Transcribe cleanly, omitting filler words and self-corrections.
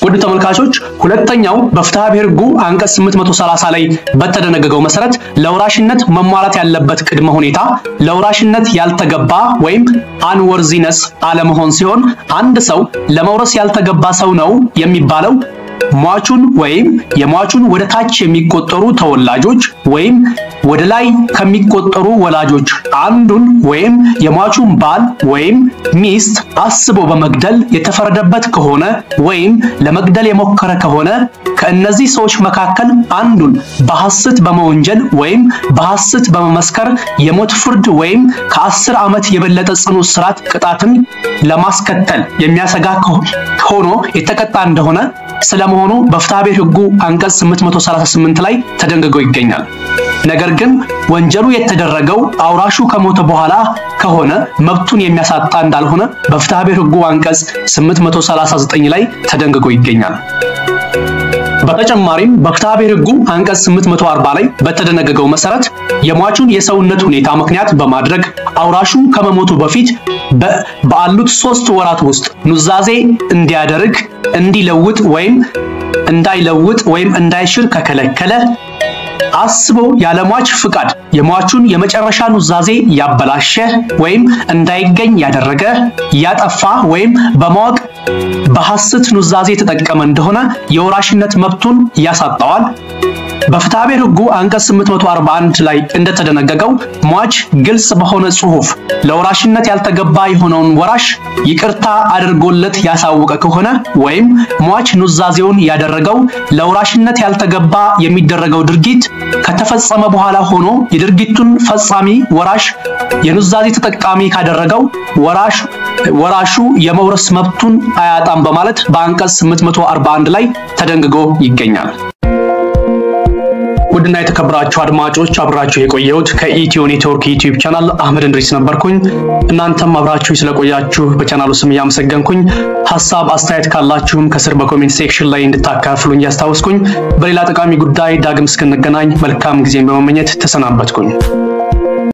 ውድ ተመልካቾች፣ ሁለተኛው በፍትሐ ብሔር ሕጉ አንቀጽ 830 ላይ በተደነገገው መሰረት ለወራሽነት መሟላት ያለበት ቅድመ ሁኔታ ለወራሽነት ያልተገባ ወይም unworthiness አለመሆን ሲሆን፣ አንድ ሰው ለመውረስ ያልተገባ ሰው ነው የሚባለው ሟቹን ወይም የሟቹን ወደ ታች የሚቆጠሩ ተወላጆች ወይም ወደ ላይ ከሚቆጠሩ ወላጆች አንዱን ወይም የሟቹን ባል ወይም ሚስት አስቦ በመግደል የተፈረደበት ከሆነ ወይም ለመግደል የሞከረ ከሆነ፣ ከእነዚህ ሰዎች መካከል አንዱን በሐሰት በመወንጀል ወይም በሐሰት በመመስከር የሞት ፍርድ ወይም ከ10 ዓመት የበለጠ ጽኑ እስራት ቅጣትን ለማስከተል የሚያሰጋ ሆኖ የተቀጣ እንደሆነ ስለመሆኑ በፍትሐብሔር ሕጉ አንቀጽ 838 ላይ ተደንግጎ ይገኛል። ነገር ግን ወንጀሉ የተደረገው አውራሹ ከሞተ በኋላ ከሆነ መብቱን የሚያሳጣ እንዳልሆነ በፍትሐብሔር ሕጉ አንቀጽ 839 ላይ ተደንግጎ ይገኛል። በተጨማሪም በፍትሐብሔር ሕጉ አንቀጽ 840 ላይ በተደነገገው መሰረት የሟቹን የሰውነት ሁኔታ ምክንያት በማድረግ አውራሹ ከመሞቱ በፊት ባሉት 3 ወራት ውስጥ ኑዛዜ እንዲያደርግ፣ እንዲለውጥ ወይም እንዳይለውጥ ወይም እንዳይሽር ከከለከለ፣ አስቦ ያለሟች ፍቃድ የሟቹን የመጨረሻ ኑዛዜ ያበላሸ ወይም እንዳይገኝ ያደረገ፣ ያጠፋ ወይም በማወቅ በሐሰት ኑዛዜ የተጠቀመ እንደሆነ የወራሽነት መብቱን ያሳጣዋል። በፍትሐብሔር ሕጉ አንቀጽ 841 ላይ እንደተደነገገው ሟች ግልጽ በሆነ ጽሑፍ ለወራሽነት ያልተገባ የሆነውን ወራሽ ይቅርታ አድርጎለት ያሳወቀ ከሆነ ወይም ሟች ኑዛዜውን ያደረገው ለወራሽነት ያልተገባ የሚደረገው ድርጊት ከተፈጸመ በኋላ ሆኖ የድርጊቱን ፈጻሚ ወራሽ የኑዛዜ ተጠቃሚ ካደረገው ወራሹ የመውረስ መብቱን አያጣም በማለት በአንቀጽ 841 ላይ ተደንግጎ ይገኛል። ውድና የተከበራችሁ አድማጮች፣ አብራችሁ የቆየሁት ከኢትዮ ኔትወርክ ዩቲዩብ ቻናል አህመድ እንድሪስ ነበርኩኝ። እናንተም አብራችሁ ስለቆያችሁ በቻናሉ ስም እያመሰገንኩኝ፣ ሀሳብ አስተያየት ካላችሁም ከስር በ comment section ላይ እንድታካፍሉኝ እያስታወስኩኝ፣ በሌላ ጠቃሚ ጉዳይ ዳግም እስክንገናኝ መልካም ጊዜን በመመኘት ተሰናበትኩኝ።